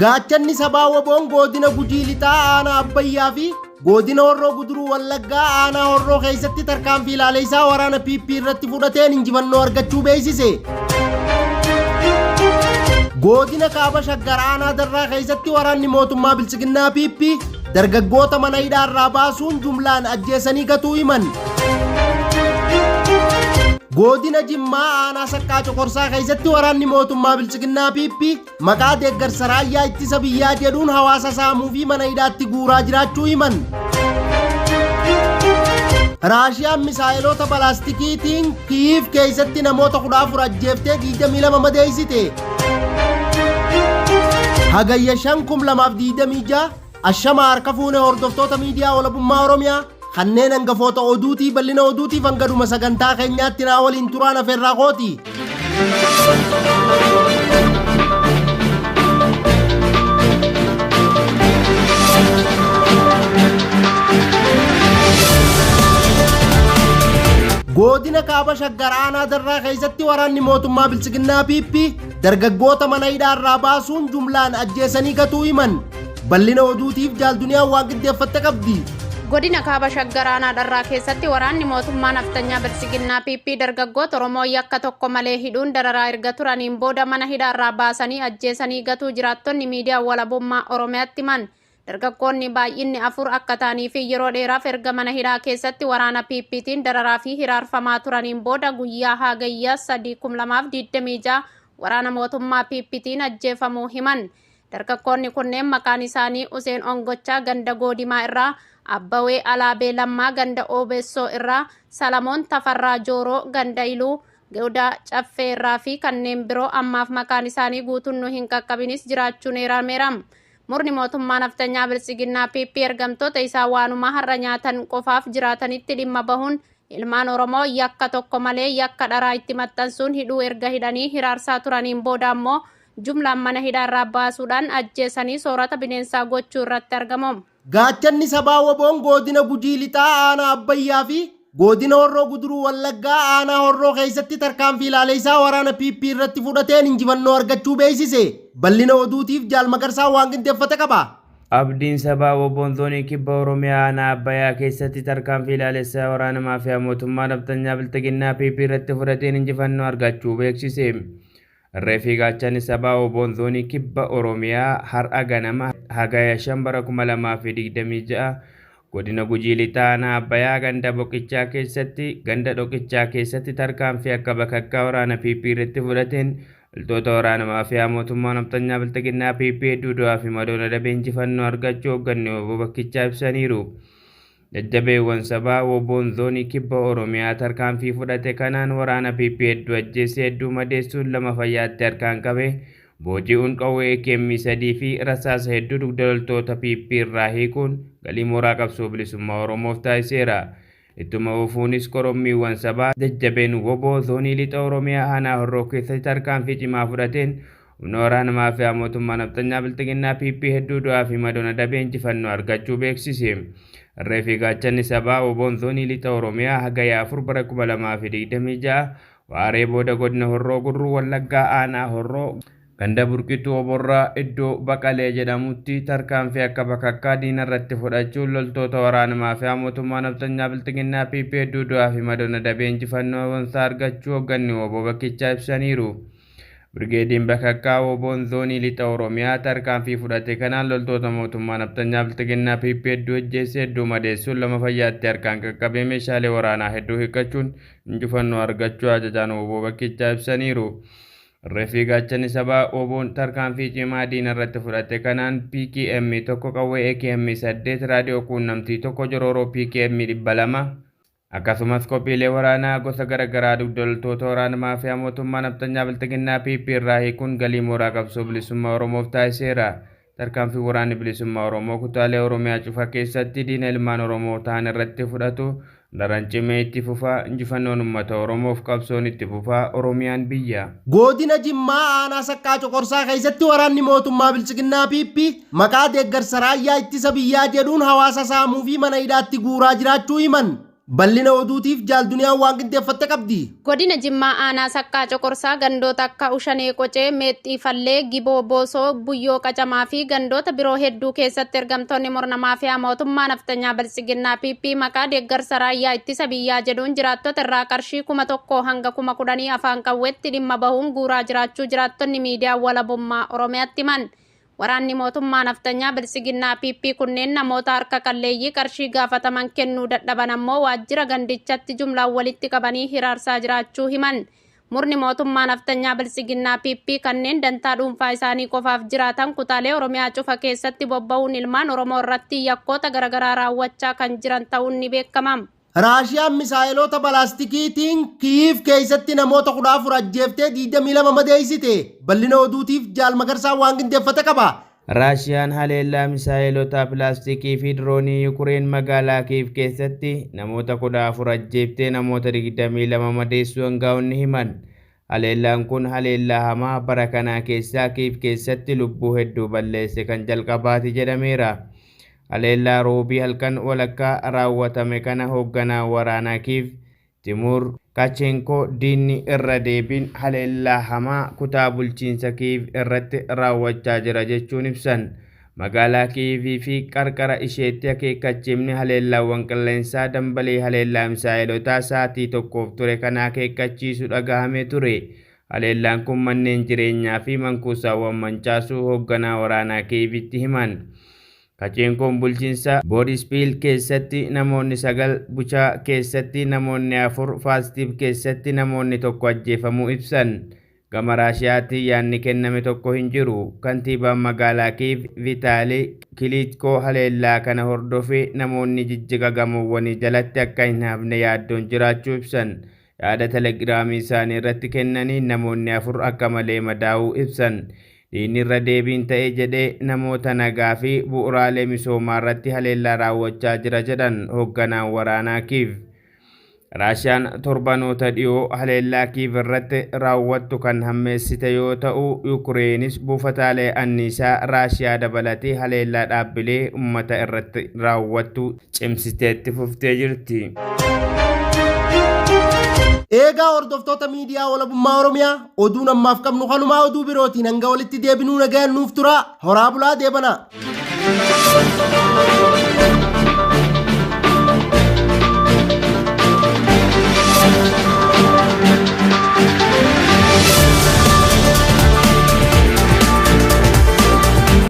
Gaachanni sabaa WBOn Goodina Gujii Lixaa Aanaa Abbayyaa fi Goodina Horroo Guduruu Wallaggaa Aanaa Horroo keessatti tarkaanfii ilaaleessaa waraana PP irratti fudhateen injifannoo argachuu beeksise. Goodina Kaaba Shaggar Aanaa Darraa keessatti waraanni mootummaa Biltsiginnaa PP dargaggoota mana hidhaa irraa baasuun jumlaan ajjeesanii gatuu himan. Goodina Jimmaa Aanaa Saqqaa Coqorsaa keessatti waraanni mootummaa Biltsiginnaa PP Maqaa deeggarsa raayyaa ittisa biyyaa jedhuun hawaasa saamuu fi mana hidhaatti guuraa jiraachuu himan. Raashiyaan misaa'eloota balaastikiitiin Kiyiif keessatti namoota 14 ajjeeftee 22 madeessite. Hagayya 5 2026 Ashama harka fuune hordoftoota miidiyaa walabummaa Oromiyaa kanneen hangafoota oduutii bal'ina oduutiif hanga dhuma sagantaa keenyaatti naa waliin turaan afeerraa kooti. Godina Kaaba Shaggar Aanaa Darraa keessatti waraanni mootummaa Biltsiginnaa PP dargaggoota mana hidhaa irraa baasuun jumlaan ajjeesanii gatuu himan. Bal'ina oduutiif Jaal Duniyaan waan qindeeffatte qabdi. Godina Kaaba Shaggar Aanaa Dharraa keessatti waraanni mootummaa naftanyaa Biltsiginnaa PP dargaggoota Oromoo yakka tokko malee hidhuun dararaa erga turaniin booda mana hidhaarraa baasanii ajjeesanii gatuu jiraattonni miidiyaa walabummaa Oromiyaatti himan. Dargaggoonni baay'inni 4 akka ta'anii fi yeroo dheeraaf erga mana hidhaa keessatti waraana PPtiin dararaa fi hiraarfamaa turaniin booda guyyaa Hagayya 3 2026 waraana mootummaa PPtiin ajjeefamuu himan. Dargaggoonni kunneen maqaan isaanii Useen Ongochaa ganda Goodimaa irraa, Abbawee Alaabee Lammaa ganda Oobeessoo irraa, Salamoon Tafarraa Jooroo ganda Iluu, Geudaa Caffee irraa fi kanneen biroo ammaaf maqaan isaanii guutuun nu hin qaqqabinis jiraachuun eerameera. Murni mootummaa nafxanyaa Biltsiginnaa PP ergamtoota isaa waanuma har'a nyaatan qofaaf jiraatanitti dhimma bahuun ilmaan Oromoo yakka tokko malee yakka dharaa itti maxxansuun hidhuu erga hidhanii hiraarsaa turaniin booda ammoo jumlaan mana hidhaa irraa baasuudhaan ajjeesanii soorata bineensaa gochuu irratti argamu. Gaachanni Sabaa WBOn Goodina Gujii Lixaa Aanaa Abbayyaa fi Goodina Horroo Guduruu Wallaggaa Aanaa Horroo keessatti tarkaanfii ilaaleessaa waraana PP irratti fudhateen injifannoo argachuu beeksise. Bal'ina oduutiif Jaal Magarsaan waan qindeeffate qaba. Abdiin Sabaa WBOn Zoonii Kibba Oromiyaa Aanaa Abbayaa keessatti tarkaanfii ilaalessaa waraana maafiyaa mootummaa nafxanyaa Bilxiginnaa PP irratti fudhateen injifannoo argachuu beeksise. Irree fi Gaachanni Sabaa WBOn Zoonii Kibba Oromiyaa har'a ganama Hagaya 5 bara 2026 Godina Gujii Lixaa Aanaa Abbayaa ganda Boqichaa keessatti ganda Dhoqichaa keessatti tarkaanfii akka bakakkaa waraana PP irratti fudhateen loltoota waraana maafiyaa mootummaa nafxanyaa Bilxiginnaa PP hedduu du'aa fi madoon adabee injifannoo argachuu hoogganni wbo bakkichaa ibsaniiru. Jajjabeewwan sabaa WBOn Zoonii Kibba Oromiyaa tarkaanfii fudhate kanaan waraana PP hedduu ajjeesee hedduu madeessuun 2 fayyaatti harkaan qabe booji'uun qawwee AKM 3 fi rasaasa hedduu dugda loltoota PP irraa hiikuun galii mooraa qabsoo bilisummaa Oromoof taasiseera. Ittuma fufuunis korommiiwwan sabaa jajjabeen wbo Zoonii Lixa Oromiyaa Aanaa Horroo keessatti tarkaanfii cimaa fudhateen Humna waraana maafiyaa mootummaa nafxanyaa Bilxiginnaa PP hedduu du'aa fi madoon adabee injifannoo argachuu beeksise. Irree fi gaachanni sabaa WBOn Zoonii Lixa Oromiyaa Hagaya 4 bara 2026 waaree booda godina Horroo Guduruu Wallaggaa aanaa Horroo ganda Burqituu Oborraa iddoo Baqalee jedhamutti tarkaanfii akka bakakkaa diina irratti fudhachuun loltoota waraana maafiyaa mootummaa nafxanyaa Bilxiginnaa PP hedduu du'aa fi madoon adabee injifannoo boonsaa argachuu hogganni wbo bakkichaa ibsaniiru. Birgeediin Bakakkaa WBOn Zoonii Lixa Oromiyaa tarkaanfii fudhate kanaan loltoota mootummaa nafxanyaa Bilxiginnaa PP hedduu ajjeessee hedduu madeessuun 2 fayyaatti harkaan qaqqabee meeshaalee waraanaa hedduu hiikkachuun injifannoo argachuu ajajaan wbo bakkichaa ibsaniiru. Irree fi gaachanni sabaa WBOn tarkaanfii cimaa diina irratti fudhate kanaan PKM 1 qawwee AKM 8 raadiyoo quunnamtii 1 jorooroo PKM 200 Akkasumas qophiilee waraanaa gosa gara garaa dugda loltoota waraana maafiyaa mootummaa nafxanyaa Bilxiginnaa PP irraa hiikuun galii mooraa qabsoo bilisummaa Oromoof taasiseera. Tarkaanfiin Waraanni Bilisummaa Oromoo kutaalee Oromiyaa cufa keessatti diina ilmaan Oromoo tahan irratti fudhatu daran cimee itti fufa. Injifannoon ummata Oromoof qabsoon itti fufa. Oromiyaan biyya. Goodina Jimmaa aanaa Saqqaa Coqorsaa keessatti waraanni mootummaa Biltsiginnaa PP maqaa deeggarsa raayyaa ittisa biyyaa jedhuun hawaasa saamuu fi mana hidhaatti guuraa jiraachuu himan. Bal'ina oduutiif Jaal Duniyaan waan qindeeffatte qabdi. Godina Jimmaa Aanaa Saqqaa Coqorsaa gandoota akka Ushanee Qocee, Meexxii Fallee, Giboo Boosoo, Buyyoo Qacamaa fi gandoota biroo hedduu keessatti ergamtoonni murna maafiyaa mootummaa nafxanyaa Biltsiginnaa PP maqaa deeggarsa raayyaa ittisa biyyaa jedhuun jiraattota irraa qarshii 1000 hanga 10,000 afaan qawweetti dhimma bahuun guuraa jiraachuu jiraattonni miidiyaa walabummaa Oromiyaatti himan. Waraanni mootummaa nafxanyaa Biltsiginnaa PP kunneen namoota harka qalleeyyii qarshii gaafataman kennuu dadhaban ammoo waajjira gandichatti jumlaan walitti qabanii hiraarsaa jiraachuu himan. Murni mootummaa nafxanyaa Biltsiginnaa PP kanneen dantaa dhuunfaa isaanii qofaaf jiraatan kutaalee Oromiyaa cufa keessatti bobba'uun ilmaan Oromoo irratti yakkoota garaagaraa raawwachaa kan jiran ta'uun ni beekama. Raashiyaan misaayeloota balaastikiitiin Kiyiiv keessatti namoota 14 ajjeeftee 22 madeessite. Bal'ina oduutiif Jaal Magarsaan waan qindeeffate qaba. Raashiyaan haleellaa misaayeloota pilaastikii fi diroonii Yukureen magaalaa Kiiv keessatti namoota 14 ajjeeftee namoota 22 madeessuu aangaa'onni himan. Haleellaan kun haleellaa hamaa bara kanaa keessaa Kiiv keessatti lubbuu hedduu balleesse kan jalqabaati jedhameera. Haleellaa Roobii halkan walakkaa raawwatame kana hoogganaa waraanaa Kiiv Timuur Kaachenkoo diinni irra deebiin haleellaa hamaa kutaa bulchiinsa Kiiv irratti raawwachaa jira jechuun ibsan. Magaalaa Kiivii fi qarqara isheetti akeekkachiifni haleellaawwan qilleensaa dambalii haleellaa misaayelotaa sa'aatii tokkoof ture kana akeekkachiisu dhagahamee ture. Haleellaan kun manneen jireenyaa fi mankuusaawwan mancaasuu hoogganaa waraanaa Kiivitti himan. Kaceenkoon bulchiinsa Boorispiil keessatti namoonni 9, Buchaa keessatti namoonni 4, Faastiif keessatti namoonni 1 ajjeefamuu ibsan. Gama Raashiyaatti yaadni kenname tokko hin jiru. Kantiibaan magaalaa Kiiv Vitaalii Kiliichkoo haleellaa kana hordofee namoonni jijjiga gamoowwanii jalatti akka hin hafne yaaddoon jiraachuu ibsan. Yaada telegiraamii isaanii irratti kennaniin namoonni 4 akka malee madaa'uu ibsan. Diinni irra deebiin ta'e jedhee namoota nagaa fi bu'uuraalee misoomaa irratti haleellaa raawwachaa jira jedhan hoogganaan waraanaa Kiiv. Raashiyaan torbanoota dhiyoo haleellaa Kiiv irratti raawwattu kan hammeessite yoo ta'u, Yukureenis buufataalee anniisaa Raashiyaa dabalatee haleellaa dhaabbilee uummata irratti raawwattu cimsiteetti fuftee jirti. Eegaa hordoftoota miidiyaa walabummaa Oromiyaa oduun ammaaf qabnu kanumaa oduu birootiin hanga walitti deebinuu nagayaan nuuf turaa horaa bulaa deebanaa.